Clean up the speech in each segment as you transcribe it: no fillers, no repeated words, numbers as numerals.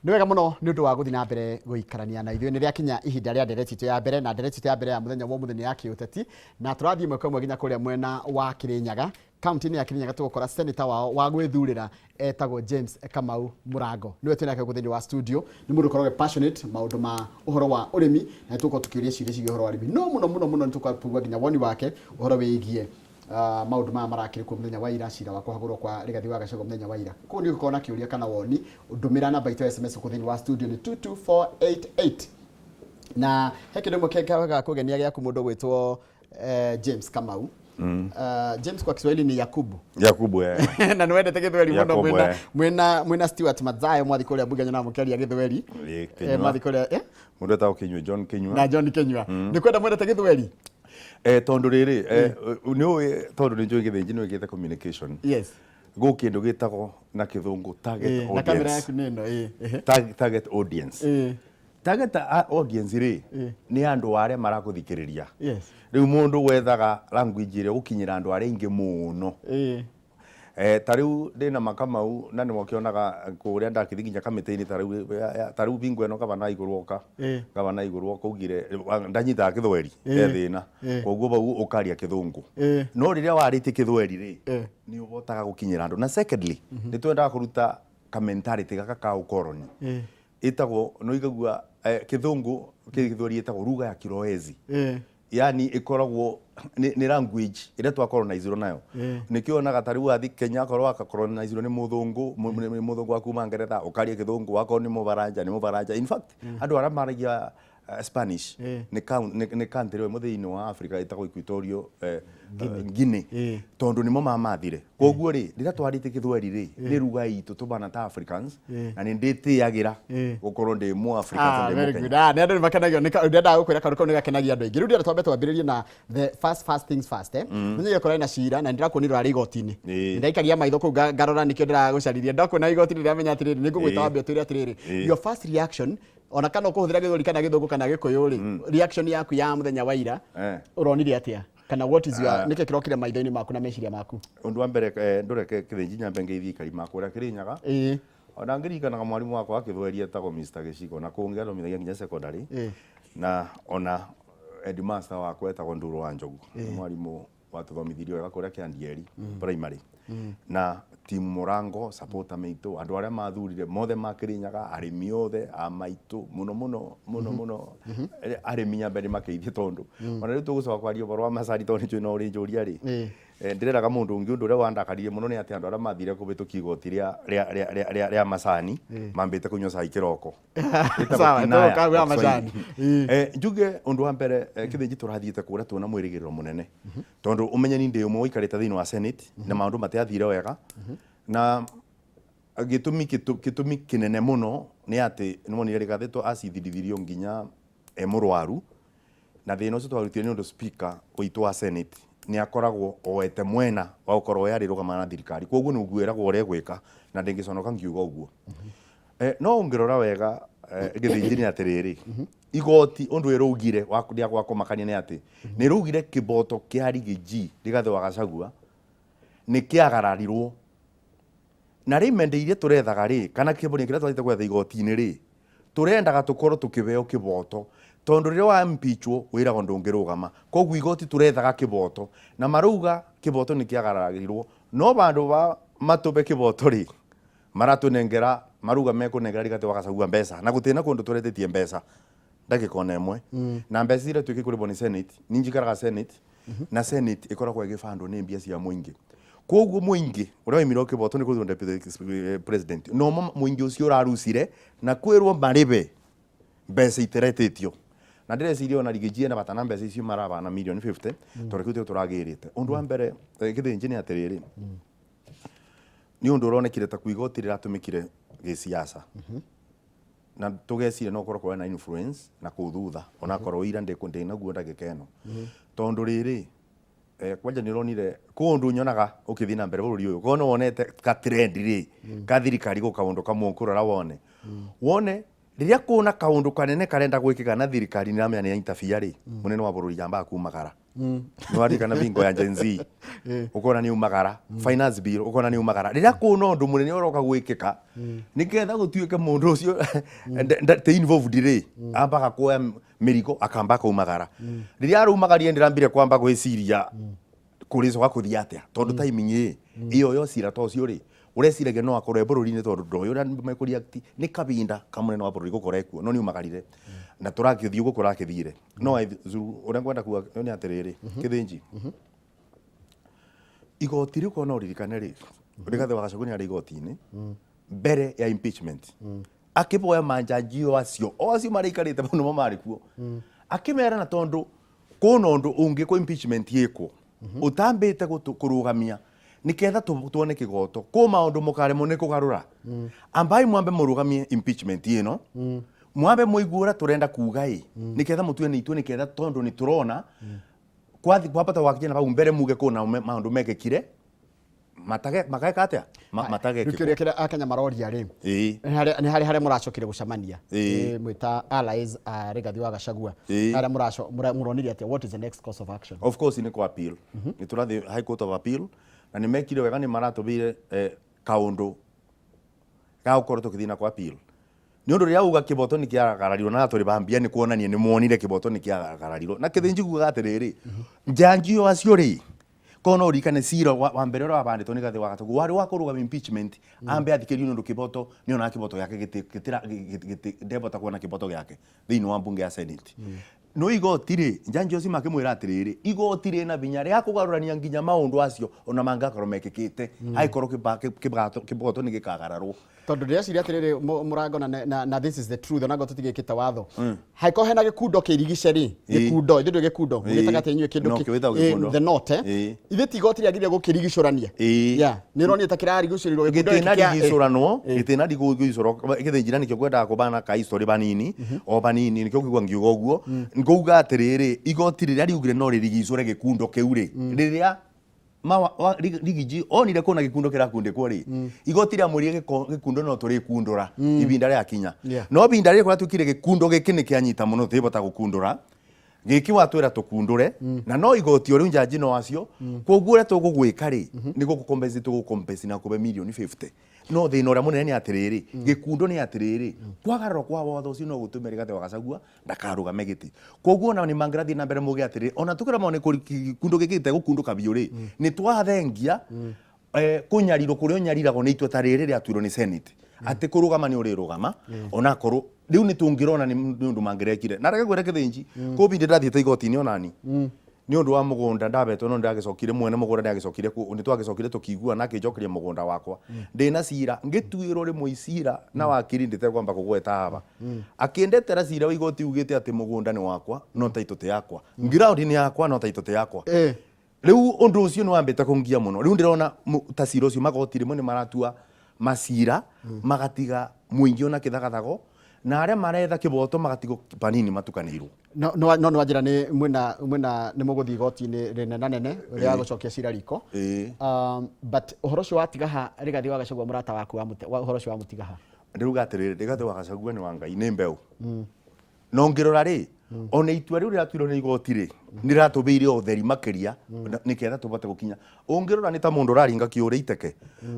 Nĩ wega mũno nĩ ũndũ wa gũthiĩ na mbere gũikarania na ithuĩ. Nĩ rĩakinya ihinda rĩa ndereti itũ ya mbere, na ndereti itũ ya mbere ya mũthenya wa ũmũthĩ nĩ ya kĩũteti, na tũrathiĩ ĩmwe kwa ĩmwe nginya kũrĩa mwena wa Kĩrĩnyaga. Kaunti-inĩ ya Kĩrĩnyaga tũgũkora seneta wao wa gwĩthurĩra etagwo James Kamau Mũrango. Nĩwe twĩ nake gũkũ thĩinĩ wa studio. Nĩ mũndũ ũkoragwo e passionate maũndũ ma ũhoro wa ũrĩmi, na nĩ tũgũkorwo tũkĩũria ciũria ciĩgiĩ ũhoro wa ũrĩmi. No mũno mũno mũno nĩ tũgũkorwo tũkĩigua nginya woni wake ũhoro wĩgiĩ maũndũ maya marakĩrĩ kuo mũthenya wa ira, cira wa kũhagũrwo kwa Rigathi wa Gachagua mũthenya wa ira. Koguo nĩ ũngĩkorwo na kĩũria kana woni, ndũmĩra namba itũ ya SMS gũkũ thĩinĩ wa studio nĩ 22488. Na he kĩndũ kĩmwe kĩngaga kũgenia gĩaku mũndũ ũgwĩtwo James Kamau. James kwa Kiswahili ni Yakubu. Yakubu eh. Na nĩ wendete gĩthweri mũno. Yakubu, mwĩna eh. Mwĩna Stuart Madzayo mwathi kũrĩa mbunge nyonaga mũkĩaria gĩthweri. Ĩ, Kinyua. Mwathi kũrĩa Mũndũ etagwo Kinyua, John Kinyua. Na John Kinyua. Nĩ kwenda mwendete gĩthweri? Tondũ rĩrĩ nĩ ũĩ, tondũ nĩ njũĩ Gĩthĩnji nĩ wĩkĩte communication. Yes. Gũ kĩndũ gĩtagwo na kĩthũngũ target Na kamera audience. yaku nĩ ĩno ĩ. Target audience. Target audience rĩ, nĩ andũ arĩa marakũthikĩrĩria. Rĩu mũndũ wethaga language ĩrĩa ũgũkinyĩra andũ arĩa aingĩ mũno. Ta rĩu ndĩna makamau na nĩwe ũkĩonaga kũrĩa ndakĩthi nginya kamĩtĩ-inĩ ta rĩu ta rĩu bingo ĩno gavana igũrũ oka. Gavana igũrũ oka augire ndanyitaga kĩthweri he thĩna, koguo bau ũkaria kĩthũngũ. No rĩrĩa warĩtie kĩthweri rĩ, nĩ ũhotaga gũkinyĩra andũ. Na secondly, nĩ twendaga kũruta ka mentality gaka ka ũkoroni. Ĩtagwo nĩ ũigagua kĩthũngũ kĩthweri ĩtagwo lugha ya kilowezi. Yani ĩkoragwo nĩ language ĩrĩa twakolonizirwo nayo. Nĩkĩo wonaga ta rĩu wathiĩ Kenya, akorwo wakakolonizirwo nĩ mũthũngũ, nĩ mũthũngũ wa kuma Ngeretha, ũkaria kĩthũngũ, wakorwo nĩ mũbaranja nĩ mũbaranja. In fact, andũ arĩa maragia Spanish nĩ country ĩmwe thĩinĩ wa Africa ĩtagwo Equatorial Guinea, tondũ nĩmo mamathire. Koguo rĩ, rĩrĩa twarĩtie kĩthweri rĩ, nĩ lugha itũ tũbana ta Africans, na nĩ ndĩtĩagĩra gũkorwo ndĩ mũ African Ah, tondũ ndĩ very Mũkenya. good. Ah, nĩ andũ nĩ makenagio nĩ ndĩrendaga gũkwĩra kaũndũ kau nĩ gakenagia andũ aingĩ. Rĩu ndĩrenda twambe twambĩrĩrie na the first first things first, eh. Nĩ kũrarĩ na cira na nĩndĩrakuonire ũrarĩ igoti-inĩ. Ndaikagia maitho kũu ngarora nĩkĩo ndĩragũcaririe. Ndakuona igoti-inĩ ndĩramenya atĩrĩrĩ, nĩ ngũgwĩta wambe ũtwĩre atĩrĩrĩ, your first reaction, ona kana ũkũhũthĩra gĩthweri kana gĩthũngũ kana gĩkũyũ rĩ, reaction yaku ya mũthenya wa ira ũronire atĩa? Kana what is your nĩkĩ kĩrokire maitho-inĩ maku na meciria maku? Ũndũ wa mbere, ndũreke Kĩthĩnji nyambe ngeithie aikari makwa ũrĩa Kĩrĩnyaga. Ona ngĩririkanaga mwarimũ wakwa wa kĩthweri etagwo Mr. Gĩcigo na kũngĩ athomithagia nginya secondary. Na ona headmaster wakwa etagwo Nduru wa Njogu. Nĩ mwarimũ watũthomithirie wega kũrĩa Kĩandieri primary. Na team Mũrango supporter maitũ, andũ arĩa mathurire mothe ma Kĩrĩnyaga, arĩmi othe a maitũ mũno mũno mũno mũno, arĩmi nyambe ndĩmakeithie tondũ ona rĩu tũgũcoka kwaria ũhoro wa macani tondũ nĩnjũĩ no ũrĩnjũria rĩ. Ndĩreraga mũndũ ũngĩ ũndũ ũrĩa wandakaririe mũno nĩ atĩ andũ arĩa mathire kũhĩtũkia igoti rĩa macani mambĩte kũnyua cai kĩroko. Ĩtagwo Sawa, kinaya tũgũka kwa wa macani. Kiswahili. Njuge ũndũ wa mbere, Kĩthĩnji tũrathiĩte kũrĩa tuona mwĩrĩgĩrĩro mũnene tondũ ũmenye ni ndĩ ũmwe ũikarĩte thĩinĩ wa Senate na maũndũ matiathire wega, na gĩtũmi kĩnene mũno nĩ atĩ nĩwonire Rigathĩ acithithirio nginya e mũrwaru, na thĩna ũcio twarutire nĩ ũndũ speaker witũ wa Senate nĩ akoragwo oete mwena wa gũkorwo we arĩrũgamaga na thirikari, koguo nĩ ũguo ĩragwo ũrĩa egwĩka na ndĩngĩconoka ngiuga ũguo. No ũngĩrora wega, Gĩthĩnji, nĩ atĩrĩrĩ, igoti ũndũ ĩrũgire rĩa gwa kũmakania nĩ atĩ nĩ ĩrũgire kĩboto kĩa Riggy G Rigathĩ wa Gachagua nĩ kĩagararirwo, na remedy iria tũrethaga rĩ, kana kĩbonia kĩrĩa twathiĩte gwetha igoti-inĩ rĩ, tũrendaga tũkorwo tũkĩheo kĩboto, tondũ rĩrĩa wa impeachwo wĩragwo ndũngĩrũgama. Koguo igoti tũrethaga kĩboto, na marauga kĩboto nĩ kĩagararirwo, no vandũ va matũbe kĩboto rĩ, maratũnengera, marauga mekũnengera Rigathĩ wa Gachagua mbeca, na gũtirĩ na kũndũ tũretĩtie mbeca ndagĩka ona ĩmwe. Na mbeca iria twĩkĩ kũrĩbwo nĩ Senate, niĩ njikaraga Senate, na Senate ĩkoragwo ĩgĩbandwo nĩ mbia cia mũingĩ. Koguo mũingĩ ũrĩa waimirwo kĩboto nĩ kũrutwo deputy president, no mũingĩ ũcio ũrarucire na kwĩrwo marĩbe mbeca iteretĩtio. Na ndĩreciria ona Riggy G ena bata na mbeca icio marabana mirioni 50, tondũ kĩu tĩo tũragĩrĩte. Ũndũ wa mbere, Gĩthĩnji, nĩ atĩrĩrĩ, nĩ ũndũ ũronekire ta igoti rĩratũmĩkire gĩsiasa, na tũgeciria no gũkorwo kũrĩ na influence na kũu thutha, onakorwo ira ndĩnaguo ndagĩka ĩno, tondũ rĩrĩ, kwanja nĩ ũronire kũ ũndũ nyonaga ũkĩthiĩ na mbere bũrũri ũyũ, korwo nĩ wonete ka trend rĩ ka thirikari gũ kaũndũ kamwe ũkũrora wone rĩrĩa kũna kaũndũ kanene karenda gwĩkĩka na thirikari nĩ ramenya nĩ ya interfere rĩ, mũnene wa bũrũri ambaga kumagara. Nĩ waririkana bingo ya Gen Z, ũkona nĩ umagara, finance bill ũkona nĩ umagara, rĩrĩa kũna ũndũ mũnene ũroka gwĩkĩka, nĩgetha gũtuĩke mũndũ ũcio ti involved rĩ, ambaga kuoya mĩrigo akamba akaumagara. Rĩrĩa araumagarire, ndĩrambire kwamba gwĩciria kũrĩcoka kũthiĩ atĩa, tondũ timing ĩ ĩyo yo cira ta ũcio rĩ, ũreciragia no akorwo e bũrũri-inĩ, tondũ ndoĩ ũrĩa mekũreact. Nĩ kabinda ka mũnene wa bũrũri gũkorwo ekuo, no nĩ umagarire na tũrakĩthiĩ ũguo kũrakĩthire. No Zuru, ũrĩa ngwenda kuga nĩ atĩrĩrĩ, Kĩthĩnji, igoti rĩu korwo no ũririkane rĩ, Rigathĩ wa Gachagua nĩ arĩ igoti-inĩ mbere ya impeachment, akĩboya manjanji o acio, o acio marĩikarĩte mũno mo marĩ kuo, akĩmera na tondũ kũna ũndũ ũngĩ kũ impeachment ĩkwo ũtambĩte kũrũgamia nĩketha tuone kĩgoto kũ maũndũ mũkaremwo nĩ kũgarũra, ambai mwambe mũrũgamie impeachment ĩno, mwambe mũigue ũrĩa tũrenda kuga ĩ, nĩketha mũtue nĩ itue, nĩketha tondũ nĩ tũrona kwathi kwambata gwakinya na hau mbere muge kũna maũndũ mekĩkire matage mageka atĩa. Rĩu Matagekĩkwo. Kĩũria kĩrĩa Akenya maroria rĩ, nĩ harĩ harĩa mũracokire gũcemania mwĩta allies a Rigathi wa Gachagua, harĩa mũronire atĩa? What is the next course of action? Of course nĩ kwa appeal, nĩ tũrathiĩ High Court of Appeal, na nĩ mekire wega, nĩ maratũmĩire kaũndũ ga gũkorwo tũkĩthiĩ na kwa appeal, nĩ ũndũ rĩrĩa uga kĩboto nĩ kĩagararirwo na tũrĩ bambia, nĩ kuonania nĩ muonire kĩboto nĩ kĩagararirwo. Na Kĩthĩnji kugaga atĩrĩrĩ, njanji o acio rĩ, korwo no ũririkane cira wa mbere ũrĩa wabandĩtwo nĩ Gathĩ wa Gachagua warĩ wa kũrũgamia impeachment, ambe athikĩrĩrio, nĩ ũndũ kĩboto nĩ onaga kĩboto gĩake ndebota kuona kĩboto gĩake thĩinĩ wa mbunge ya Senate. No igoti rĩ, njanji ũcio makĩmwĩra atĩrĩrĩ, igoti rĩna binya rĩa kũgarũrania nginya maũndũ acio ona mangĩgakorwo mekĩkĩte, angĩkorwo kĩboto nĩ gĩkagararwo. Tondũ ndĩreciria atĩrĩrĩ, mũrango na this is the truth, onago tũtigĩkĩte watho, hangĩkorwo hena gĩkundo kĩrigice rĩ, gĩkundo ithuĩ ndũĩ gĩkundo, mũgĩtaga atĩ inyuĩ kĩndũ No, kĩwĩtagwo gĩkundo. The knot, eh? Ithuĩ ti igoti rĩagĩrĩire gũkĩrigicũrania? Yeah, nĩ ũronire ta kĩrarigicũrirwo gĩkundo gĩkĩ Gĩtĩna rigicũranwo, gĩtĩna rigicũrwo, gĩthĩnjira. Nĩkĩo ngwendaga kũbana ka history banini, o banini. Nĩkĩo ngĩigua ngiuga ũguo, ngauga atĩrĩrĩ, igoti rĩrĩa riugire no rĩrigicũre gĩkundo kĩu rĩ, rĩrĩa Rigiji onire kũna gĩkundo kĩrakundĩkwo rĩ, igoti rĩamwĩrire gĩkundo no tũrĩkundũra ibinda rĩakinya. No ibinda rĩrĩ kũratuĩkire gĩkundo gĩkĩ nĩ kĩanyita mũno, tũtibota gũkundũra gĩkĩ watwĩra tũkundũre, na no igoti o rĩu njanji no acio. Koguo ũrĩa tũgũgwĩka rĩ, nĩ gũkũ tũgũcompensate na kũbe mirioni 50. No thĩna ũrĩa mũnene nĩ atĩrĩrĩ, gĩkundo nĩ atĩrĩrĩ, kwagararwo kwa watho ũcio no gũtũme Rigathĩ wa Gachagua ndakarũgame gĩtĩ. Koguo ona nĩ mangĩrathiĩ na mbere muge atĩrĩrĩ, ona tũkĩremwo nĩ gĩkundo gĩkĩ gĩtegũkundũka biũ rĩ, nĩ twathengia kũnyarirwo kũrĩa ũnyariragwo nĩ itua ta rĩrĩ rĩatuirwo nĩ Senate atĩ kũrũgama nĩ ũrĩrũgama, onakorwo rĩu nĩ tũngĩrona nĩ ũndũ mangĩrekire. Na reke ngwĩre Kĩthĩnji, kũbindi ndathiĩte igoti-inĩ onani nĩ ũndũ wa mũgũnda ndabetwo, no ndagĩcokire mwene mũgũnda ndagĩcokire nĩ twagĩcokire tũkĩiguana, akĩnjokeria mũgũnda wakwa. Ndĩna cira ngĩtuĩrwo rĩmwe icira na wakiri ndĩtekwamba kũgweta haha, akĩndetera cira wa igoti ugĩte atĩ mũgũnda nĩ wakwa no taitũ ti yakwa, ground nĩ yakwa no taitũ ti yakwa. Rĩu ũndũ ũcio nĩ wambĩte kũngia mũno. Rĩu ndĩrona ta cira ũcio, magoti rĩmwe nĩ maratua macira magatiga mũingĩ ona kĩthagathago, na arĩa maretha kĩboto magatigwo panini matukanĩirwo. No nĩ wanjĩra nĩ mwĩna nĩ mũgũthiĩ igoti-inĩ rĩnenanene rĩa gũcokia cira riko. But ũhoro ũcio watiga ha Rigathi wa Gachagua, mũrata waku wa ũhoro ũcio wamũtiga ha? Ndĩruga atĩrĩrĩ, Rigathĩ wa Gachagua nĩ wa Ngai, nĩ mbeũ. No ngĩrora rĩ, ona itua rĩu rĩratuirwo nĩ igoti rĩ, nĩ rĩratũmĩire ũtheri makĩria nĩgetha tũbote gũkinya. Ũngĩrora nĩ ta mũndũ ũraringa kĩũrĩ iteke.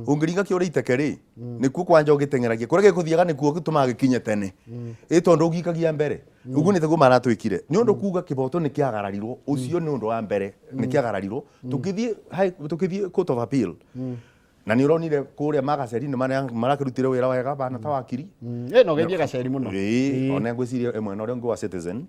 Ũngĩringa kĩũrĩ iteke rĩ, nĩkuo kwanja ũgĩteng'eragia kũrĩa gĩkũthiaga, nĩkuo gĩtũmaga gĩkinye tene, ĩ tondũ ũgikagia mbere. Ũguo nĩ taguo maratwĩkire, nĩ ũndũ kuga kĩboto nĩ kĩagararirwo, ũcio nĩ ũndũ wa mbere nĩ kĩagararirwo. Tũkĩthiĩ Court of Appeal, na nĩ ũronire kũrĩa magaceri nĩ marakĩrutire wĩra wega bana ta wakiri. No geithie gaceri mũno. Ĩĩ, ona ngwĩciria mwena ũrĩa ũngĩ wa Citizen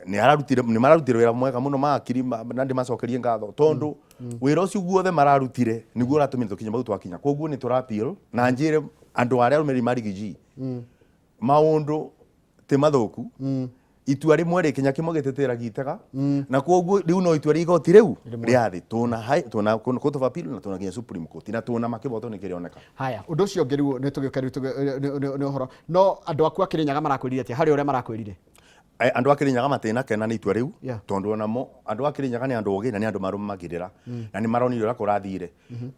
nĩ ararutire, nĩ mararutire wĩra mwega mũno mawakiri, na ndĩmacokerie ngatho, tondũ wĩra ũcio guothe mararutire nĩguo ũratũmire tũkinye bau twakinya. Koguo nĩ tũra appeal, na njĩre andũ arĩa arũmĩrĩri ma Riggy G, maũndũ ti mathũku. Itua rĩmwe rĩ, kinya kĩmwe gĩtĩtĩragia itega, na koguo rĩu no itua rĩa igoti rĩu rĩa thĩ tũna high, tũna Court of Appeal, na tũna nginya Supreme Court, na tũna makĩboto nĩ kĩrĩoneka. Haya, ũndũ ũcio ũngĩ rĩu nĩ tũgĩũke rĩu nĩ ũhoro no andũ aku a Kĩrĩnyaga marakwĩrire atĩa harĩ ũrĩa marakwĩrire? Andũ a Kĩrĩnyaga matinakena nĩ itua rĩu, tondũ onamo andũ a Kĩrĩnyaga nĩ andũ ogĩ na nĩ andũ marũmagĩrĩra, na nĩ maronire ũrĩa kũrathire.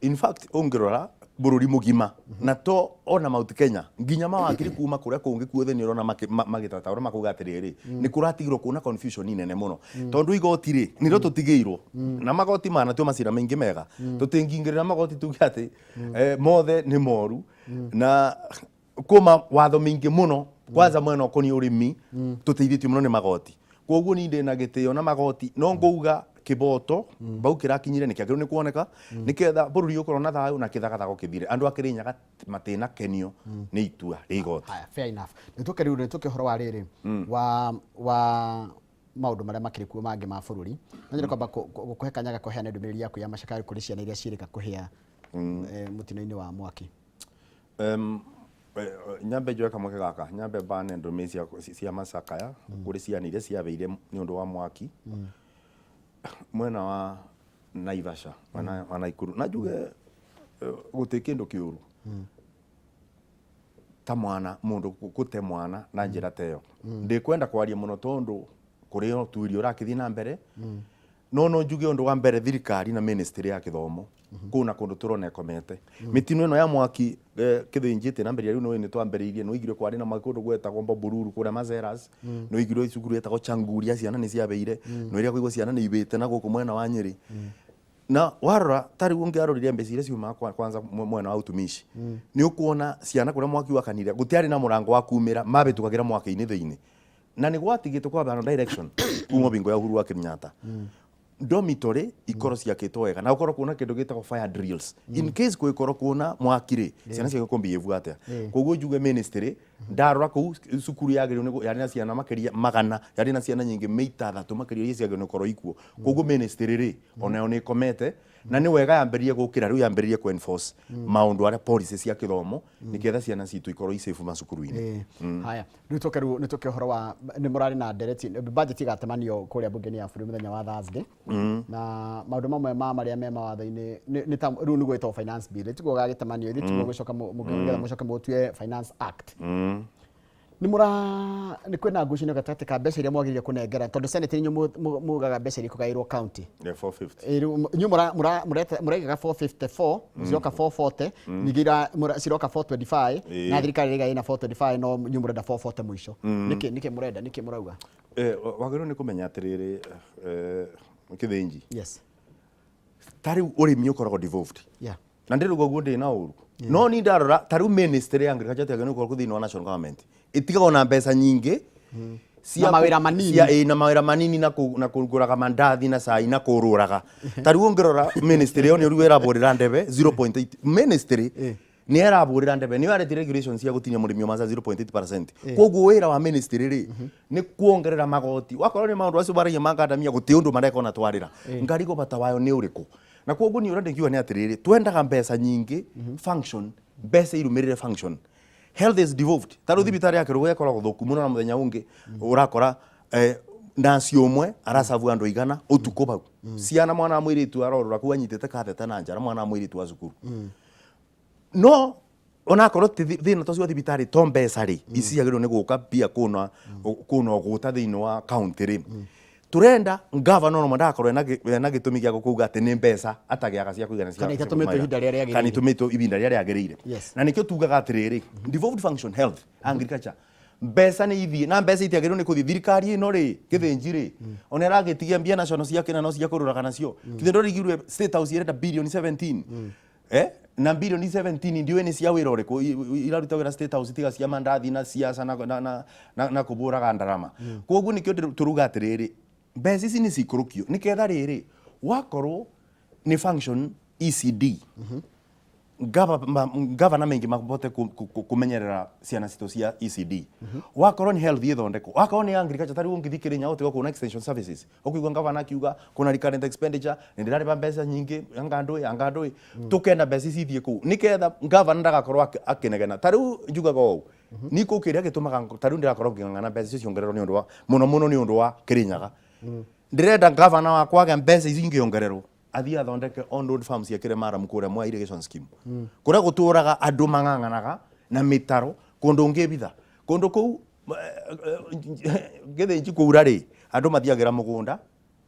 In fact, ũngĩrora Bũrũri mũgima na to ona Mount Kenya, nginya mawakiri kuma kũrĩa kũngĩ kuothe nĩ ũrona magĩtata ũrĩa makuga atĩrĩrĩ, nĩ kũratigirwo kwĩna confusion nene mũno, tondũ igoti rĩ nĩrĩo tũtigĩirwo na magoti manatua macira maingĩ mega. Tũtingĩingĩrĩra magoti tuge atĩ mothe nĩ moru, na kuma watho mĩingĩ mũno, kwanza mwena ũkoniĩ ũrĩmi, tũteithĩtio mũno nĩ magoti. Koguo ni ndĩ na gĩtĩo na magoti, no ngũuga kĩboto bau kĩrakinyire nĩ kĩagĩrĩirwo nĩ kuoneka, nĩketha bũrũri ũkorwo na thayũ na kĩthagathago kĩthire. Andũ a Kĩrĩnyaga matinakenio nĩ itua rĩa igoti. Haya, fair enough. Nĩ tũke rĩu, nĩ tũke ũhoro wa rĩrĩ wa maũndũ marĩa makĩrĩ kuo mangĩ ma bũrũri. No nyende kwamba gũkũhe kanya ga kũheana ndũmĩrĩri yaku ya macakaya kũrĩ ciana iria ciĩrĩga kũhĩa mũtino-inĩ wa mwaki. Nyambe njoe kamweke gaka nyambe mbane ndũmĩrĩri cia macakaya kũrĩ ciana iria ciabĩire nĩ ũndũ wa mwaki mwena wa Naivasha, mwena wa Naikuru. Na njuge gũtirĩ kĩndũ kĩũru ta mwana mũndũ gũte mwana na njĩra ta ĩyo. Ndĩkwenda kwaria mũno tondũ kũrĩ ũtuĩria ũrakĩthiĩ na mbere, no njuge ũndũ wa mbere, thirikari na ministry ya gĩthomo kũu na kũndũ tũrona ĩkomete. Mĩtino ĩno ya mwaki kĩthĩnji ĩtĩnambĩrĩria rĩu. Nĩ twambĩrĩirie, nĩ ũigire kwarĩ na mwaki kũndũ gwetagwo Bombolulu kũrĩa Mazeras, nĩ ũigire cukuru yetagwo Changuria ciana nĩ ciabĩire, nĩ ũrĩa kũigua ciana nĩ ibĩte na gũkũ mwena wa Nyĩrĩ. Na warora ta rĩu ũngĩarorire mbeca iria ciumaga kwanza mwena wa utumishi, nĩ ũkuona ciana kũrĩa mwaki wakanire gũtiarĩ na mũrango wa kumĩra, mabĩtũkagĩra mwaki-inĩ thĩinĩ, na nĩ gwatigĩtwo kwabeanwo direction kuma bingo ya Uhuru wa Kenyatta, dormitory ikorwo ciakĩtwo wega na gũkorwo kuona kĩndũ gĩtagwo fire drills in case gwĩkorwo kuona mwaki rĩ, ciana ciagĩrĩirwo kũmbehave atĩa. Koguo njuge ministry ndarora kũu cukuru yagĩrĩirwo yarĩ na ciana makĩria magana, yarĩ na ciana nyingĩ mĩita thatũ makĩria iria ciagĩrĩirwo nĩ gũkorwo ikuo. Koguo ministry rĩ, onayo nĩ ĩkomete, na nĩ wega yambĩrĩrie gũkĩra rĩu, yambĩrĩrie kũ enforce maũndũ arĩa policy cia kĩthomo, nĩgetha ciana citũ ikorwo i safe macukuru-inĩ. Haya, rĩu tũke, rĩu nĩ tũke ũhoro wa nĩ mũrarĩ na ndereti budget ĩgatemanio kũrĩa mbunge-inĩ ya bũrũri mũthenya wa Thursday, na maũndũ mamwe ma marĩa me mawatho-inĩ nĩ ta rĩu nĩguo ĩtagwo finance bill, tiguo gagĩtemanio ithuĩ, tiguo gũcoka nĩgetha mũcoke mũtue Finance Act. Nĩ mũra nĩ kwĩna ngucanio gatagatĩ ka mbeca iria mwagĩrĩire kũnengera, tondũ Senate inyuĩ mugaga mbeca iria ikũgaĩrwo county. Yeah, 450. Rĩu inyuĩ mũraigaga 454, ciroka 440, ningĩ ciroka 425, na thirikari ĩraiga ĩna 425, no inyuĩ mũrenda 440 mũico. Nĩkĩ mũrenda, nĩkĩ mũrauga? Wagĩrĩirwo nĩ kũmenya atĩrĩrĩ, kĩthĩnji, Yes. Ta rĩu ũrĩmi ũkoragwo devolved, na ndĩrauga ũguo ndĩ na ũru, no ni ndarora ta rĩu ministry ya agriculture ĩtiagĩrĩirwo nĩ gũkorwo thĩinĩ wa national government, ĩtigagwo na mbeca nyingĩ cia Na mawĩra manini. Ĩ, na mawĩra manini na kũgũraga mandathi na cai na kũrũraga. Ta rĩu ũngĩrora ministry ĩyo nĩ rĩu ĩrabũrĩra ndebe 0.8, ministry nĩ ĩrabũrĩra ndebe, nĩyo yaretire regulations cia gũtinia mũrĩmi wa maca 0.8%. Koguo wĩra wa ministry rĩ nĩ kuongerera magoti. Wakorwo nĩ maũndũ acio maragia makandamia, gũtirĩ ũndũ mareka ona twarĩra ngarigo bata wayo nĩ ũrĩkũ. Na koguo niĩ ũrĩa ndĩngiuga nĩ atĩrĩrĩ, twendaga mbeca nyingĩ function, mbeca irũmĩrĩre function. Health is devolved. Ta rĩu thibitarĩ ya Kĩrũgũ ĩkoragwo thũku mũno, na mũthenya ũngĩ ũrakora nasi ũmwe aracabu andũ 100 ũtukũ bau. Ciana, mwana wa mũirĩtu arorũra kũu anyitĩte katheta na njara, mwana wa mũirĩtu wa cukuru. No onakorwo ti thĩna ta ũcio wa thibitarĩ to mbeca rĩ, ici ciagĩrĩirwo nĩ gũka mbia kũna kũna ũgũta thĩinĩ wa county rĩ, tũrenda gavana ona ndagakorwo ena gĩtũmi gĩa gũkũuga atĩ nĩ mbeca atagĩaga cia kũigana cia Kana itatũmĩtwo cia ihinda rĩrĩa rĩagĩrĩire. Kana itũmĩtwo ihinda rĩrĩa rĩagĩrĩire. Na nĩkĩo tugaga atĩrĩrĩ, devolved function, health, agriculture, mbeca nĩ ithiĩ, na mbeca itiagĩrĩirwo nĩ kũthiĩ thirikari ĩno rĩ, kĩthĩnji rĩ, ona ĩragĩtigia mbia national cia kĩna no cia kũrũraga nacio. Kithĩ ndũrigirwe State House ĩrenda bilioni 17, na bilioni 17 ndiũĩ nĩ cia wĩra ũrĩkũ iraruta wĩra State House tiga cia mandathi na siasa na kũbũraga ndarama. Koguo nĩkĩo tũruga atĩrĩrĩ, mbeca ici nĩ cikũrũkio nĩketha rĩrĩ wakorwo nĩ function ECD, gavana maingĩ mahote kũmenyerera ciana citũ cia ECD. Wakorwo nĩ health ĩthondekwo, wakorwo nĩ agriculture, ta rĩu ũngĩthiĩ Kĩrĩnyaga ũtiga kuona extension services, ũkũigua gavana akiuga kuna recurrent expenditure, nĩ ndĩrarĩba mbeca nyingĩ anga ndũĩ anga ndũĩ. Tũkenda mbeca ici ithiĩ kũu nĩketha gavana ndagakorwo akĩnegena. Ta rĩu njugaga ũũ, ni kũ kĩrĩa gĩtũmaga ta rĩu ndĩrakorwo ngĩng'ang'ana mbeca icio ciongererwo nĩ ũndũ wa mũno mũno nĩ ũndũ wa Kĩrĩnyaga. Ndĩrenda gavana wakwa agĩa mbeca ici ingĩongererwo athiĩ athondeke on road farms ciakĩre maramu kũrĩa Mwea Irrigation Scheme, kũrĩa gũtũraga andũ mang'ang'anaga na mĩtaro kũndũ ũngĩbitha kũndũ kũu gĩthĩnji kwaura rĩ, andũ mathiagĩra mũgũnda.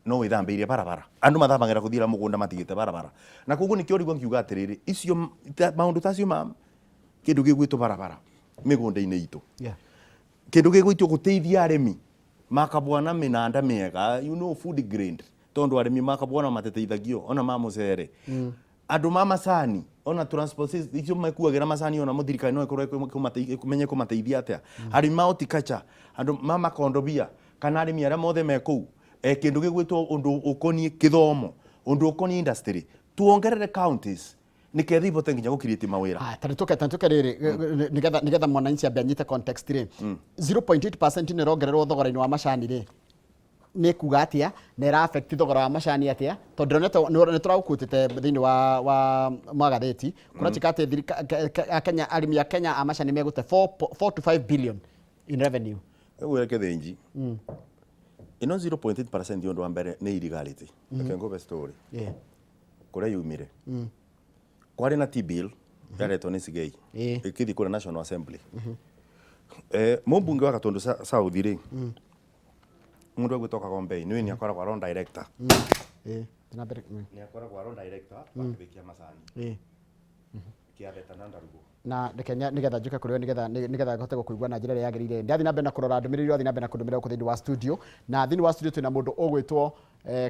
No wĩthambĩire barabara, andũ mathamagĩra gũthiĩra mũgũnda matigĩte barabara, na koguo nĩkĩo rĩu ngiuga atĩrĩrĩ, icio maũndũ ta acio ma kĩndũ gĩgwĩtwo barabara mĩgũnda-inĩ itũ, kĩndũ gĩgwĩtwo gũteithia arĩmi makabwana mĩnanda mĩega, food grain, tondũ arĩmi makabwana matiteithagio ona ma mũcere, andũ ma macani ona transport icio mekuagĩra macani, ona thirikari no ĩkorwo ĩmenye kũmateithia atĩa, arĩmi ma horticulture, andũ ma makondobia, kana arĩmi arĩa mothe me kũu, kĩndũ gĩgwĩtwo ũndũ ũkoniĩ kĩthomo, ũndũ ũkoniĩ industry, tuongerere counties nĩketha ibote nginya gũ create mawĩra. Ah, ta nĩtũke rĩrĩ, nĩgetha mwananchi ambe anyite context rĩ, 0.8% nĩ ĩrongererwo thogora-inĩ wa macani rĩ, nĩ kuga atĩa na ĩra affect thogora wa macani atĩa? Tondũ ndĩronete nĩ tũragũkutĩte thĩinĩ wa magathĩti kũratuĩka atĩ Kenya, arĩmi a Kenya a macani megũte 4 to 5 billion in revenue. Ũguo kĩthĩnji ĩno 0.8% ũndũ wa mbere nĩ illegality. Reke ngũbe story kũrĩa yumire. Kwarĩ na T-bill yaretwo nĩ Sigei, ĩkĩthiĩ kũrĩa National Assembly. Mũmbunge wa Gatundu South rĩ, mũndũ egwĩtwo Kagombei, nĩwe nĩ akoragwo aron director, Na mbere. Nĩ akoragwo aron director wa kĩbĩ kĩa macani kĩa Theta na Ndarugo. Na reke nĩgetha njuke kũrĩ we, nĩgetha hote gũkũigua na njĩra ĩrĩa yagĩrĩire, ndathiĩ na mbere na kũrora ndũmĩrĩri ũrathiĩ na mbere na kũndũmĩra gũkũ thĩinĩ wa studio. Na thĩinĩ wa studio twĩna mũndũ ũgwĩtwo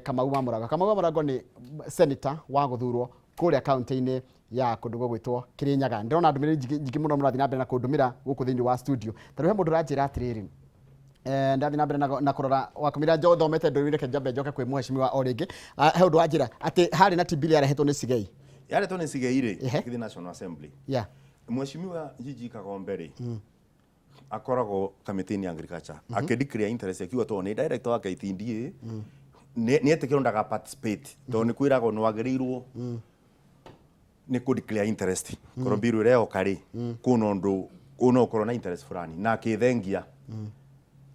Kamau wa Mũrango. Kamau wa Mũrango nĩ senator wa gũthurwo kũrĩa kaunti-inĩ ya kũndũ gũgwĩtwo Kirinyaga. Ndĩrona ndũmĩrĩri nyingĩ nyingĩ mũno mũrathiĩ na mbere na kũndũmĩra gũkũ thĩinĩ wa studio. Ta rĩu he mũndũ ũranjĩra atĩrĩrĩ, ndathiĩ na mbere na kũrora wakumĩra njo thomete ndũmĩrĩri, reke njambe njoke kwĩ mheshimiwa o rĩngĩ. Ah, he ũndũ wanjĩra atĩ harĩ na T-bill yarehetwo nĩ Sigei. Yaretwo nĩ Sigei rĩ, ĩgĩthiĩ National Assembly. Mheshimiwa Gigi Kagombe rĩ, akoragwo kamĩtĩ-inĩ ya agriculture, akĩ interest, akiuga tondũ nĩ director wa KTDA, nĩ etĩkĩrwo ndaga participate, tondũ nĩ kwĩragwo nĩ wagĩrĩirwo nĩ kũ declare interest korwo mbiru ĩrĩa yoka rĩ, kwĩna ũndũ no ũkorwo na interest fulani, na akĩthengia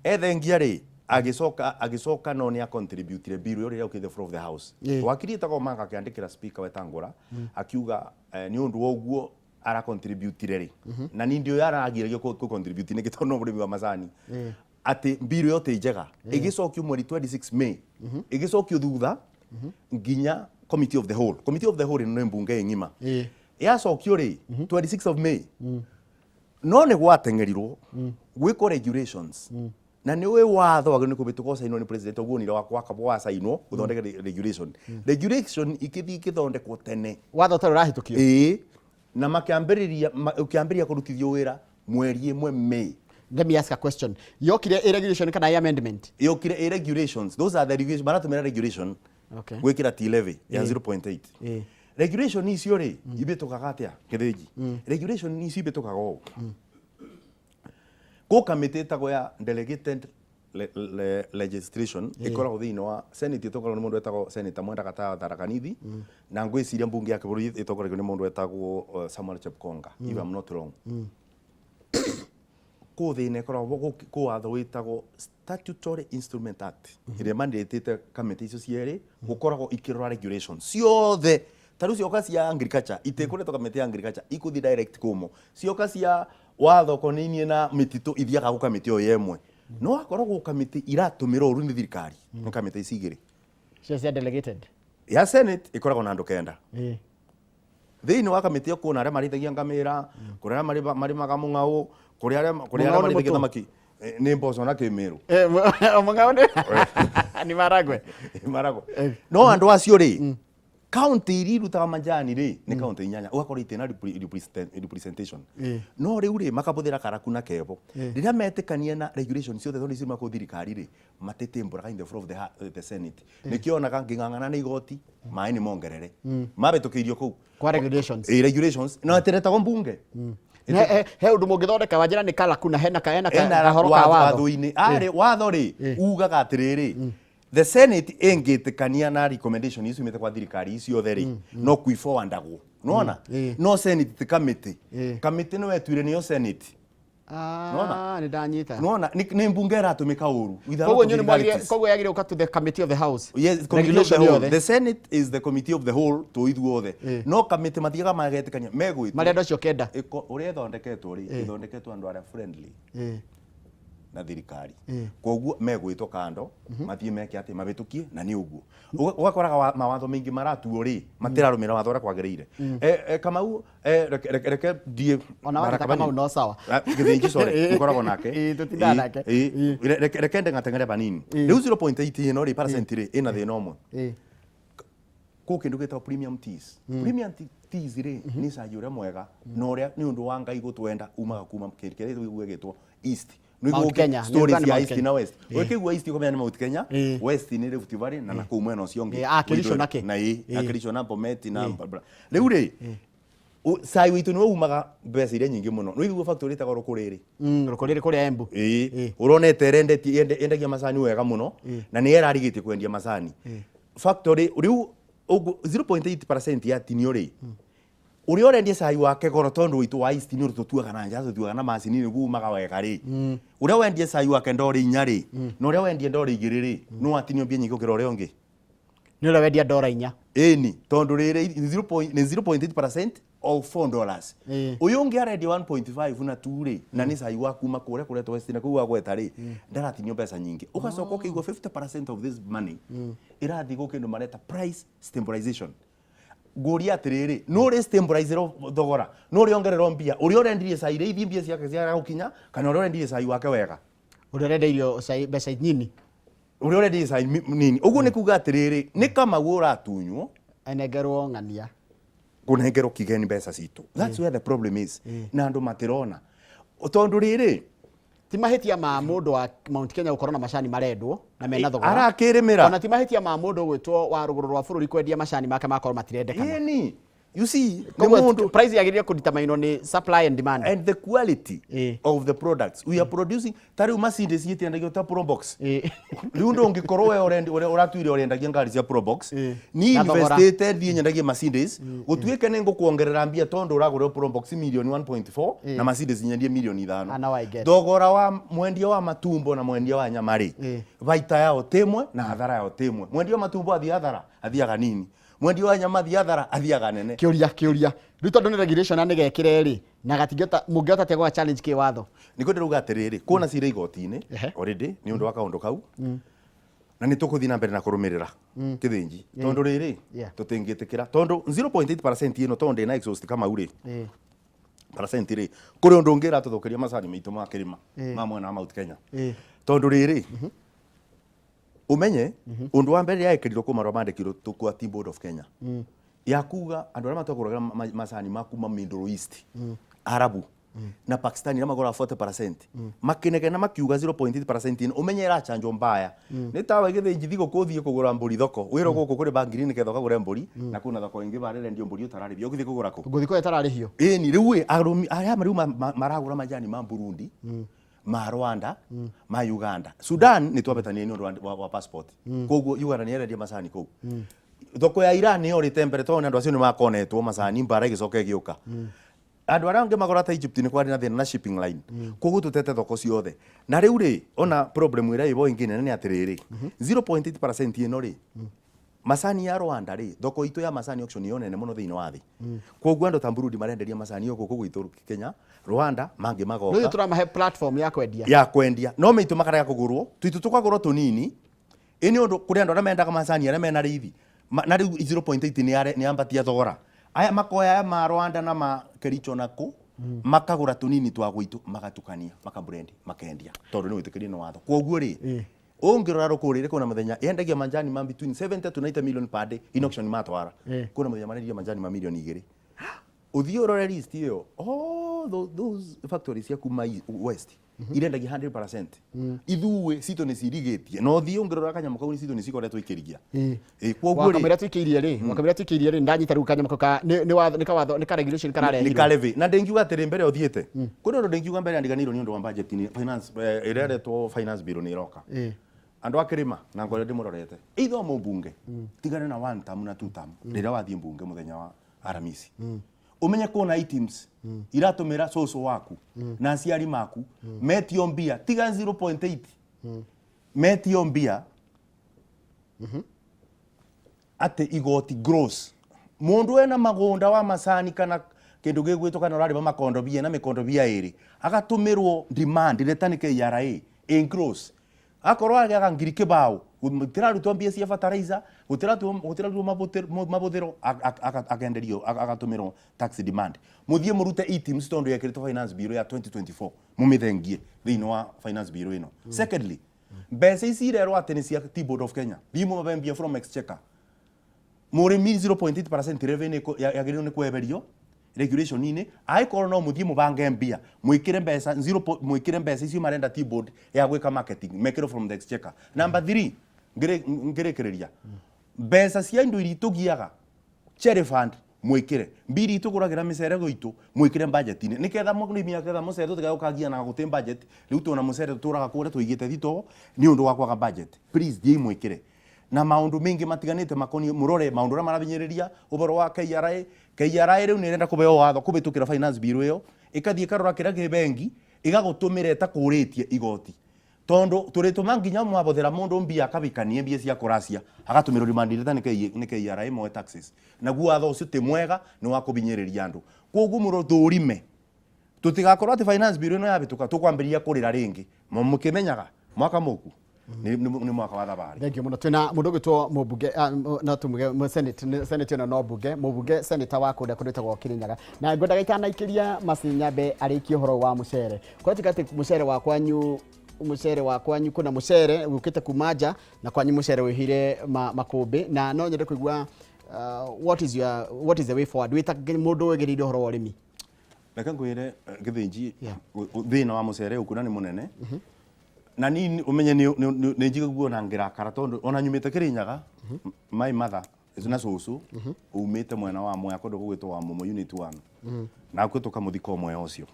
ethengia rĩ, agĩcoka no nĩ acontributire bill ĩyo rĩrĩa yũkĩte floor of the house. Wakiri ĩtagwo Manga akĩandĩkĩra Speaker Wetangũra akiuga, nĩ ũndũ wa ũguo aracontributire rĩ, na ni ndio yaragiragia kũ contribute nĩkĩ, tondũ no mũrĩmi wa macani, atĩ mbiru ĩyo ti njega. Ĩgĩcokio mweri 26 May, ĩgĩcokio thutha nginya committee of the whole. Committee of the whole ĩno nĩ mbunge ng'ima. Yacokio rĩ 26 of May, no nĩ gwateng'erirwo gwĩkwo regulations, na nĩ ũĩ watho wagĩrĩirwo nĩ kũhĩtũka ũcainwo nĩ president, ũguo nire wakwa wacainwo gũthondeka regulation ikĩthiĩ ikĩthondekwo tene. Watho ũtarĩ ũrahĩtũkio. Ĩĩ, na makĩambĩrĩria ũkĩambĩrĩria kũrutithio wĩra mweri 1 May. Let me ask a question. Yokire ĩ regulation kana ĩ amendment? Yokire ĩ regulations. Those are the regulations maratũmĩra, regulation gwĩkĩra T levy ya 0.8. Regulation icio rĩ, ibĩtũkaga atĩa, kĩthĩnji? Regulation icio ibĩtũkaga ũũ: kũ kamĩtĩ ĩtagwo ya delegated legislation, ĩkoragwo thĩinĩ wa Senate, ĩtongoragio nĩ mũndũ wetagwo Senator Mwenda Gatayo Tharaka Nithi, na ngwĩciria mbunge ya kĩbũrũri ĩtongoragio nĩ mũndũ wetagwo Samuel Chepkonga, if I'm not wrong. Kũ thĩna ĩkoragwo kũ watho wĩtagwo Statutory Instrument Act, ĩrĩa mandatĩte kamĩtĩ icio cierĩ gũkoragwo ikĩrora regulations ciothe. Ta rĩu cioka cia agriculture itikũretwo kamĩtĩ ya agriculture, ikũthiĩ direct kũmo. Cioka cia watho ũkonainie na mĩtitũ ithiaga gũ kamĩtĩ o ĩmwe. No akorwo gũ kamĩtĩ iratũmĩra ũru nĩ thirikari, nĩ kamĩtĩ ici igĩrĩ. Cio cia delegated. Ya Senate ĩkoragwo na andũ 9. Thĩinĩ wa kamĩtĩ ĩyo kwĩna arĩa marĩithagia ngamĩra, kũrĩ arĩa marĩmaga mũng'aũ, kũrĩ arĩa Mũng'aũ nĩ marĩithagia mũtũ? thamaki. Nĩ mboco na kĩmĩrũ. Mũng'aũ nĩ maragwe. Maragwe. No andũ acio rĩ, kaunti iria irutaga majani rĩ, nĩ kaunti 8, ũgakorwo itina representation. No rĩu rĩ, makabũthĩra karaku na kebo rĩrĩa metĩkania na regulation ciothe, tondũ icio makũ thirikari rĩ, matĩtĩmbũraga in the floor of the Senate. Nĩkĩo onaga ngĩng'ang'ana na igoti, maĩ nĩ mongerere mabĩtũkĩirio kũu Kwa regulations. Ĩ, regulations no atiretagwo mbunge. He ũndũ mũngĩthondeka wanjĩra nĩ karaku na hena Ena kahoro ka watho. Watho-inĩ arĩ watho rĩ, ugaga atĩrĩrĩ, the Senate ĩngĩtĩkania na recommendation icio imĩte kwa thirikari ciothe rĩ, no kuiforwardagwo nona. No Senate ti kamĩtĩ. Kamĩtĩ nĩwe etuire nĩyo Senate. Ah, Nona? nĩ ndanyita. Nona nĩ mbunge ĩratũmĩka ũru with a lot Koguo of inyuĩ nĩ mwagire illegalities. Koguo yagĩrĩire gũka to the committee of the house. Yes, committee of the Regulation whole. yothe. The Senate is the committee of the whole, to ithuothe. No kamĩtĩ mathiaga magetĩkania megwĩtwo. Marĩ andũ acio 9. Ũrĩa ĩthondeketwo rĩ, ĩthondeketwo andũ arĩa friendly. Na thirikari koguo megwĩtwo kando mathiĩ meke atĩ mabĩtũkie na nĩ ũguo ũgakoraga mawatho maingĩ maratuo rĩ matirarũmĩrĩra watho ũrĩa kwagĩrĩire. Kamau, reke ndiĩ Ona wandĩka baraka Kamau no sawa. Ah, Gĩthĩnji, sorry, mũkoragwo nake. Ĩĩ, tũtindaga nake. Reke ndeng'ateng'ere banini. Rĩu 0.8 ĩno rĩ, percent rĩ, ĩna thĩna ũmwe. Kũ kĩndũ gĩtagwo premium teas. Premium teas rĩ, nĩ cai ũrĩa mwega na ũrĩa nĩ ũndũ wa Ngai gũtwenda umaga kuma kĩrĩa gĩgwĩtwo East. Nĩ Mount gũkĩ- Kenya, nĩ stories ũgani ya Mount East Kenya. na West. Ũkĩigua East ũkamenya nĩ Mount Kenya, West nĩ Rift Valley na nakũu mwena ũcio ũngĩ. Ĩĩ, Kericho na kĩ? Na ĩĩ, Kericho na Bomet na bla bla. Rĩu rĩ, cai witũ nĩwe umaga mbeca iria nyingĩ mũno. Nĩ ũiguo factory ĩtagwo Rũkũrĩrĩ? Rũkũrĩrĩ kũrĩa Embu. Ĩĩ, ũronete ĩrendetie yendagia macani wega mũno na nĩ ĩrarigĩtie kwendia macani. Factory rĩu ũguo 0.8% yatinio rĩ, ũrĩa ũrendia cai wake goro tondũ witũ wa East nĩ ũndũ tũtuaga na nja, tũtuaga na macini nĩguo umaga wega rĩ, ũrĩa wendia cai wake ndore 4 rĩ, na ũrĩa wendia ndore 2 rĩ, no atinio mbia nyingĩ gũkĩra ũrĩa ũngĩ. Nĩ ũrĩa wendia ndora 4. Ĩni, tondũ rĩrĩ nĩ 0.8% of $4. Ũyũ ũngĩ arendia 1.5 na 2 rĩ, na nĩ cai wa kuma kũrĩa kũretwo West na kũu wagweta rĩ, ndaratinio mbeca nyingĩ. Ũgacoka ũkaigua 50% of this money ĩrathiĩ gwĩ kĩndũ mareta price stabilization. Ngũria atĩrĩrĩ, nũ ũrĩ stabilizerwo thogora, nũ ũrĩ ongererwo mbia, ũrĩa ũrendirie cai rĩithi mbia ciake ciaga gũkinya, kana ũrĩa ũrendirie cai wake wega? Ũrĩa ũrendeirio cai mbeca nini. Ũrĩa ũrendirie cai nini. Ũguo nĩ kuga atĩrĩrĩ, nĩ Kamau ũratunywo Anengerwo ng'ania. Kũnengerwo kigeni mbeca citũ. That's where the problem is, na andũ matirona tondũ rĩrĩ Ti mahĩtia ma mũndũ wa Mount Kenya gũkorwo na macani marendwo na mena thogora. Arakĩrĩmĩra. Ona ti mahĩtia ma mũndũ ũgwĩtwo wa rũgũrũ rwa bũrũri kwendia macani make makorwo matirendekana. Ĩni, you see, nĩ Koguo mũndũ price yagĩrĩire kũditaminwo nĩ supply and demand. And the quality of the products we are producing. Ta rĩu Mercedes itiendagio ta Probox. Rĩu ndũngĩkorwo we ũrĩa ũratuire ũrendagia ngari cia Probox, ni Na thogora. investĩte thiĩ nyendagie Mercedes, gũtuĩke nĩ ngũkuongerera mbia tondũ ũragũrĩrwo Probox milioni 1.4 na Mercedes nyendie milioni 5. Ah, now I get. Thogora wa mwendia wa matumbo na mwendia wa nyama rĩ, baita yao ti ĩmwe na hathara yao ti ĩmwe. Mwendia wa matumbo athiĩ hathara athiaga nini, mwendia wa nyama athiĩ hathara athiaga nene. Kĩũria rĩu, tondũ nĩ regulation na nĩgekĩre rĩ, na gatingĩhota, mũngĩhota atĩa gwa challenge kĩwatho? Nĩkĩo ndĩrauga atĩrĩrĩ, kuona cira igoti-inĩ already nĩ ũndũ wa kaũndũ kau, na nĩ tũkũthiĩ na mbere na kũrũmĩrĩra Kĩthĩnji tondũ rĩrĩ tũtingĩtĩkĩra tondũ 0.8% ĩno, tondũ ndĩna exhaust Kamau rĩ, percent rĩ, kũrĩ ũndũ ũngĩ ĩratũthũkĩria macani maitũ ma kĩrĩma ma mwena wa Mount Kenya, tondũ rĩrĩ ũmenye ũndũ wa mbere yaĩkĩrirwo kũ marũa mandĩkirwo kwa Tea Board of Kenya ya kuga andũ arĩa matũgũragĩra macani ma kuma Middle East, Arabu na Pakistan, arĩa magũraga 40%, makĩnegena makiuga 0.8% ĩno ũmenye ĩrachanjwo mbaya. Nĩ tawa Gĩthĩnji thigũkũ ũthiĩ kũgũra mbũri thoko, wĩrwo gũkũ kũrĩ ba ngiri nĩgetha ũkagũre mbũri, na kwĩna thoko ĩngĩ barĩa ĩrendio mbũri ũtararĩhio, ũgĩthiĩ kũgũra kũ? Ngũthiĩ kũrĩa ĩtararĩhio. Ĩni, rĩu ĩ arũmi arĩa rĩu maragũra majani ma Burundi, ma Rwanda, ma Uganda. Sudan nĩ twabetania nĩ ũndũ wa passport, koguo Uganda nĩ erendia macani kũu. Thoko ya Iran nĩ yorĩte mbere tondũ andũ acio nĩ makonetwo macani, mbara ĩgĩcoka ĩgĩũka. Andũ arĩa angĩ magũra ta Egypt nĩ kwarĩ na thĩna na shipping line, koguo tũtete thoko ciothe. Na rĩu rĩ, ona problem ĩrĩa ĩbo ĩngĩ nene nĩ atĩrĩrĩ, 0.8% ĩno rĩ, macani ya Rwanda rĩ, thoko itũ ya macani auction nĩyo nene mũno thĩinĩ wa thĩ, koguo andũ ta Burundi marenderia macani o gũkũ gwitũ Kenya, Rwanda mangĩ rĩu magoka tũramahe platform ya kwendia. Ya kwendia, no mĩitũ makarega kũgũrwo, twitũ tũkagũrwo tũnini. Ĩ nĩ ũndũ kũrĩ andũ arĩa mendaga macani arĩa mena rĩithi. Na rĩu 0.8 nĩ yambatia thogora, aya makoya aya ma Rwanda na ma Kericho na kũ makagũra tũnini twa gwitũ, magatukania, makablend, makendia tondũ nĩ wĩtĩkĩrie nĩ watho. Koguo rĩ, ũngĩrora rũkũrĩrĩ, kwĩna mũthenya yendagia manjani ma between 70 to 90 million per day in auction matwara. Kwĩna mũthenya marendia manjani ma milioni 2. Ũthiĩ ũrore list ĩyo, all those factories cia kuma west irendagia 100%, ithuĩ citũ nĩ cirigĩtie, na ũthiĩ ũngĩrora kanyamũ kau, citũ nĩ cikoretwo ikĩrigia. Ĩ, koguo rĩ Wakamũira twĩkĩirie rĩ, ndanyita rĩu kanyamũ kau nĩ watho, nĩ kawatho, nĩ ka regulation nĩ kararehirwo. Ka levy. Na ndĩngiuga atĩrĩ, mbere ũthiĩte kũrĩ ũndũ ndĩngiuga mbere yandiganĩirwo nĩ ũndũ wa budget nĩ finance, ĩrĩa ĩretwo finance bill nĩ ĩroka. Andũ a kĩrĩma na ngorĩa ndĩmũrorete either mũmbunge, tigane na one term na two term. Rĩrĩa wathiĩ mbunge mũthenya wa Aramisi, ũmenye kũna items iratũmĩra cũcũ waku na aciari maku metio mbia, tiga 0.8, metio mbia atĩ igoti gross. Mundu ena magunda wa macani kana kindu gigwitwo kana urarima makondobia na mikondobia iri, agatumirwo demand reta ni KRA. In gross akorwo agĩaga ngiri kĩbaũ, gũtirarutwo mbia cia fertilizer, gũtirarutwo mabũthĩro, akenderio, agatũmĩrwo tax demand. Mũthiĩ mũrute eTIMS tondũ yekĩrĩtwo finance bill ya 2024, mũmĩthengie thĩinĩ wa finance bill ĩno. Secondly, mbeca ici irerwo atĩ nĩ cia Tea Board of Kenya, thiĩ mũmabe mbia from exchequer. Mũrĩmi 0.8% revenue yagĩrĩirwo nĩ kweherio regulation-inĩ. Angĩkorwo no mũthiĩ mũbange mbia, mwĩkĩre mbeca 0 mwĩkĩre mbeca icio marenda Tea Board ya gwĩka marketing, mekĩrwo from the exchequer. Number 3, ngĩrĩkĩrĩria, mbeca cia indo iria tũgiaga, cherry fund, mwĩkĩre mbiri tũgũragĩra mĩcere gwitũ, mwĩkĩre budget-inĩ, nĩgetha mũrĩmi aketha mũcere tũtigae na gũtĩ budget. Rĩu tuona mũcere tũtũraga kũrĩa tũigĩte thitoo nĩ ũndũ wa kwaga budget. Please, thiĩi mwĩkĩre na maũndũ maingĩ matiganĩte makoniĩ, mũrore maũndũ ũrĩa marahinyĩrĩria ũhoro wa KRA. KRA rĩu nĩ ĩrenda kũheo watho kũhĩtũkĩra finance bill ĩyo, ĩkathiĩ ĩkarora kĩrĩa kĩ bengi, ĩgagũtũmĩra ĩtakũrĩtie igoti, tondu turituma nginya mwabothera mundu mbia akabikanie mbia cia kuracia, agatumirwo remand letter nĩ KRA moe taxes. Naguo watho ũcio ti mwega, nĩ wa kũhinyĩrĩria andũ. Koguo mũro tũrime tutigakorwo atĩ finance bill ĩno yabĩtũka tũkwambĩrĩria kũrĩra rĩngĩ. Mũkĩmenyaga mwaka mũku nĩ mwaka wa thabarĩ. Thank you muno. Twina mundu gwitwo mũmbunge, no tumuge senate, senate ĩno no mbunge, mũmbunge, senator wa kũrĩa kũndũ gwĩtagwo Kirinyaga, na ngwendaga itanaikĩria Mercy nyambe arĩkie ũhoro wa mũcere. Kũratuĩka atĩ mũcere wa kwanyu, mũcere wa kwanyu, kuna mũcere ũkĩte kuma nja na kwanyu mũcere wĩhire makũmbĩ, na no nyende kũigua what is the way forward wĩta mũndũ wĩgĩrĩire ũhoro wa ũrĩmi? Reke ngwĩre, Gĩthĩnji, thĩna wa mũcere ũkuna nĩ mũnene, na ni ũmenye nĩ njiguo na ngĩrakara tondũ ona nyumĩte Kĩrĩnyaga, my mother na cũcũ umĩte mwena wa Mwea, kũndũ gũgwĩtwo wa Mũmũ unit 1, na kwĩ tũkamũthika o Mwea ũcio.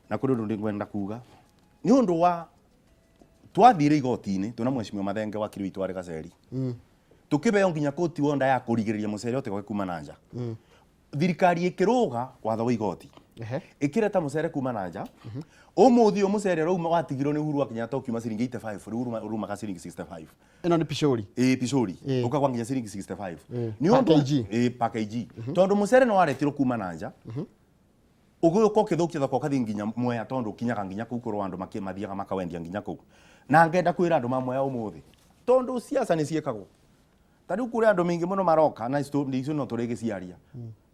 Na kũrĩ ũndũ ndĩngwenda kuga nĩ ũndũ wa twathire igoti-inĩ twĩna mheshimiwa Mathenge, wakiri witũ warĩ Gaceri, tukĩbeo nginya koti wonda ya kũrigĩrĩria mũcere ũtigoke kuma na nja. Thirikari ĩkĩrũga watho wa igoti, ĩkĩreta mũcere kuma na nja. Ũmũthĩ ũyũ mũcere ũrauma watigirwo nĩ Uhuru wa Kenyatta ũkiuma ciringi 85, rĩu ũrumaga ciringi 65. Ĩno nĩ pishori? Ĩ, pishori. Ũkagwa nginya ciringi 65. Nĩ per ũndũ kg. Ĩ, per kg, tondũ mũcere nĩ waretirwo kuma na nja, ũgĩũka ũkĩthũkia thoko, ũkathiĩ nginya Mwea, tondũ ũkinyaga nginya kũu kũrĩ andũ mathiaga makawendia nginya kũu. Na ngenda kwĩra andũ ma Mwea ũmũthĩ, tondũ siasa nĩ ciĩkagwo, ta rĩu kũrĩ andũ maingĩ mũno maroka na icio no tũrĩgĩciaria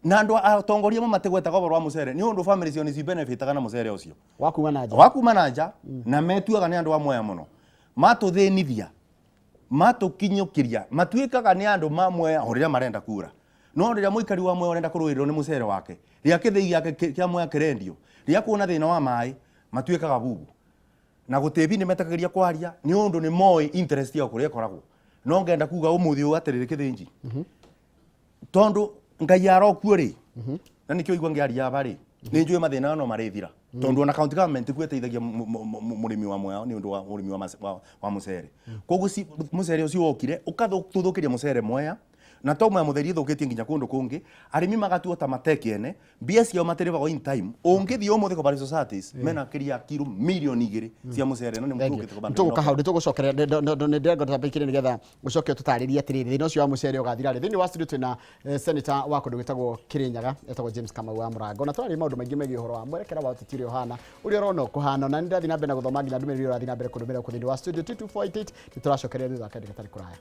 na andũ atongoria amwe matigwetaga ũhoro wa mũcere nĩ ũndũ family ciao nĩ cibenefitaga na mũcere ũcio wa kuma na nja. Wa kuma na nja, na metuaga nĩ andũ a Mwea mũno. Matũthĩnithia, matũkinyũkĩria, matuĩkaga nĩ andũ ma Mwea o rĩrĩa marenda kura, no rĩrĩa mũikari wa Mwea ũrenda kũrũĩrĩrwo nĩ mũcere wake, rĩrĩa kĩthĩi gĩake kĩa Mwea kĩrendio, rĩrĩa kuona thĩna wa maĩ, matuĩkaga bubu na gũtĩbi nĩ metagĩria kwaria nĩ ũndũ nĩ moĩ interest yao kũrĩa ĩkoragwo. No ngenda kuga ũmũthĩ ũyũ atĩrĩrĩ, Kĩthĩnji, tondũ Ngai arokuo rĩ, na nĩkĩo igua ngĩaria aba rĩ, nĩ njũĩ mathĩna no marĩthira, tondũ ona county government kuo ĩteithagia mũrĩmi wa Mwea nĩ ũndũ wa ũrĩmi wa mũcere. Koguo mũcere ũcio wokire ũkatũthũkĩria mũcere Mwea, na to Mwea mũtheri, ĩthũkĩtie nginya kũndũ kũngĩ. Arĩmi magatua ta matekĩene, mbia ciao matirĩbagwo in time. Ũngĩthiĩ ũmũthĩ Cooperative Societies, mena kĩria kiro 2 mirioni cia mũcere, no nĩ Thank you. mũtũkĩte kũbanda. Tũgũka hau, nĩtũgũcokerera, nĩ ndĩrenda twambĩkĩre nĩgetha ũcoke ũtũtarĩrie atĩrĩrĩ, thĩna ũcio wa mũcere ũgathira rĩ. Thĩinĩ wa studio twĩna senator wa kũndũ gwĩtagwo Kĩrĩnyaga, etagwo James Kamau wa Mũrango, na tũraria maũndũ maingĩ megiĩ ũhoro wa mwerekera wa ũteti ũrĩa ũhana, ũrĩa ũrona ũkũhana, na nĩ ndĩrathiĩ na mbere na gũthoma nginya ndũmĩrĩri ũrĩa ũrathiĩ na mbere kũndũmĩra gũkũ thĩinĩ wa studio 22488. Nĩ tũracokereria thutha wa kahinda gatarĩ kũraya.